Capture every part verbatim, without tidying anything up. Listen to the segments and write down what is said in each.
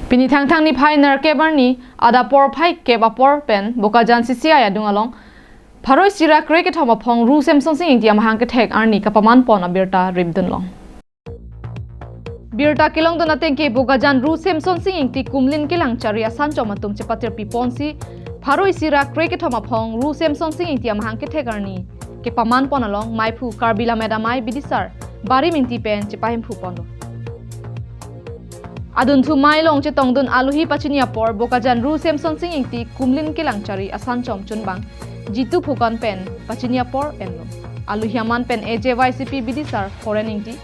Pini Thangthang niphai nerkep arni adap porphai kep apor pen Bokajan C C I adung along pharo isi ra krekethom aphong Ru Semsonsing Ingti amahang kethek arni kapaman pon abirta rimdun long. Birta kelongdun atengke Bokajan Ru Semsonsing Ingti kumlin kelang chari asanchom atum chepatirpi ponsi pharo isi ra krekethom aphong Ru Semsonsing Ingti amahang kethek arni kepaman pon along maiphu Karbi Lammet Amei bidisar Barim Ingti pen chepahemphu ponlo. Adunthu mei along chetongdun aluhi pachini apor Bokajan Ru Semsonsing Ingti kumlin kelang chari asanchom chunbang Jitu Phukan pen pachini apor enlo. Aluhi aman pen A J Y C P bidisar Foren Ingti,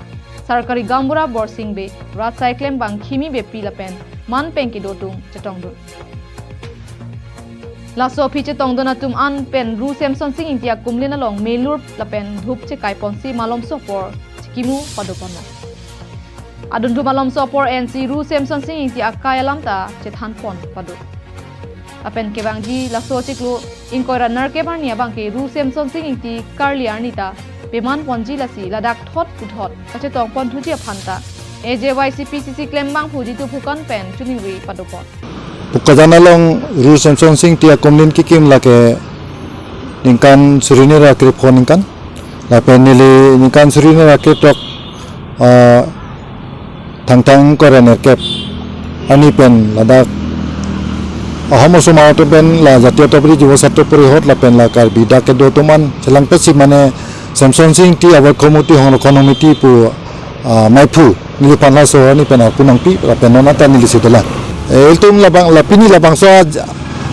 sarkari gaonbura Borsing Bey, rat asai klembang Khimi Beypi lapen man pen kedo atum chetongdun. Laso aphi chetongdun atum an pen Ru Semsonsing Ingti akumlin along melur lapen dhup chekai ponsi malomso apor chekimu pado ponlo. Adunthu malomso apor ensi Ru Semsonsing Ingti akai alam ta chethan pon pado. Lapen kevangji laso chiklo ingkoi ra nerkep arni abangke Ru Semsonsing Ingti karli arni ta peman ponji lasi ladak thot puthot kachetong pon thuji aphan ta A J Y C P C C klembangphu Jitu Phukan pen choningri pado pon. Bokajan along Ru Semsonsing Ingti akumlin kekim lake ningkan suri hini ra krepho ningkan. Lapen neli ningkan suri hini ra krethom, ah, Thangthang ingkoi ra nerkep arni pen ladak ahormu osomar atum pen la Jatiya Otpari Jubo Satro Porishod lapen la Karbi dak kedo atum an chelangpetsi mane Semsonsing Ingti Award Committee Hongrokhon Committee pu, ah, maiphu neliphan laso arni pen arpu nangpi lapen non anta neli si dolang. Eh, ilitum labang la pini labangso a,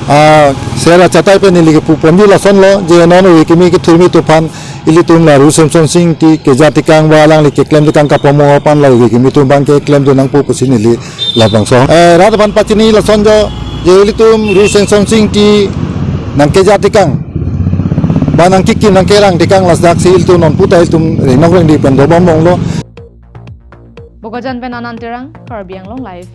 a, sera chatai pen neli kepu ponji lasonlo je non ove kimi kethurmi atum aphan ilitum la Ru Semsonsing Ingti keja tekang ba alangli keklem tekang kapamu aphan la ove kimi atum abangke klemdun nangpo pusi neli labangso. Eh, rat aphan pachini lason jo je ilitum Ru Semsonsing Ingti nangkeja tekang ba nangkekim nangkerang tekang ladak si ilitum non puta ilitum rengnok rengdi pen dobom longlo. Bokajan pen Anand Terang, Karbi Anglong Live.